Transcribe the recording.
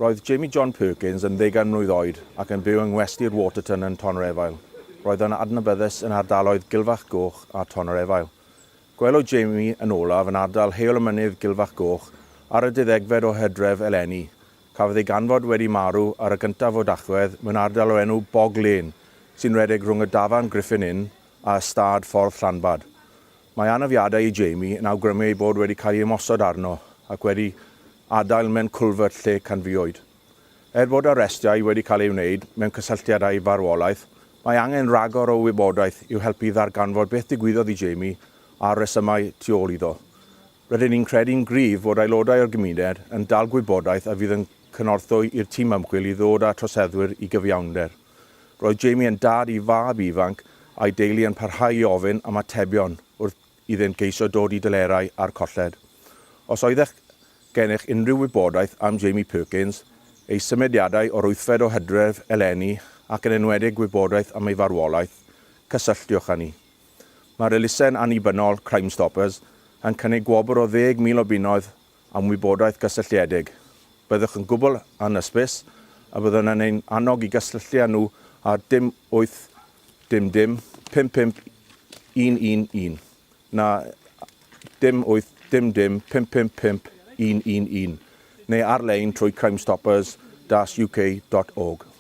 Roedd Jamie John Perkins yn ddeugain mlwydd oed ac yn byw yng Ngwesty'r Waterton yn Tonyrefail. Roedd yn adnabyddus yn ardaloedd Gilfach Goch a Tonyrefail. Gwelwyd Jamie yn olaf yn ardal Heol y Mynydd Gilfach Goch ar y deuddegfed o Hydref eleni. Cafodd ei ganfod wedi marw ar y gyntaf o Dachwedd mewn ardal o'r enw Bog Lane, sy'n rhedeg rhwng y dafarn Griffin Inn a ystâd Ffordd Llanbad. Mae anafiadau i Jamie yn awgrymu ei bod wedi cael ei ymosod arno ac wedi adael mewn cwlfert lle canfuwyd. Er bod arestiau wedi cael ei wneud mewn cysylltiad â'i farwolaeth, mae angen rhagor o wybodaeth i'w helpu i ddarganfod beth ddigwyddodd i Jamie a'r rhesymau tu ôl iddo. Rydyn ni'n credu'n gryf fod aelodau o'r gymuned yn dal gwybodaeth a fydd yn cynorthwy i'r tîm ymchwil i ddod â troseddwyr i gyfiawnder. Roedd Jamie yn dad i fab ifanc a'i deulu yn parhau i ofyn am atebion wrth iddynt geisio dod i delerau â'r colled. Os oeddech gennych unrhyw wybodaeth am Jamie Perkins, ei symudiadau o'r wythfed o Hydref eleni ac yn enwedig gwybodaeth am ei farwolaeth, cysylltiwch â ni. Mae'r elusen annibynnol, Crimestoppers, yn cynnig gwobr o 10,000 o bunnoedd am wybodaeth gysylltiedig. Byddwch yn gwbl anhysbys a byddwn yn ein annog i gysylltu â nhw ar dim 8 dim dim 5 5 1 1 1 na dim 8 dim dim 5 5 5 1 1 1 neu ar-lein trwy crimestoppers-uk.org.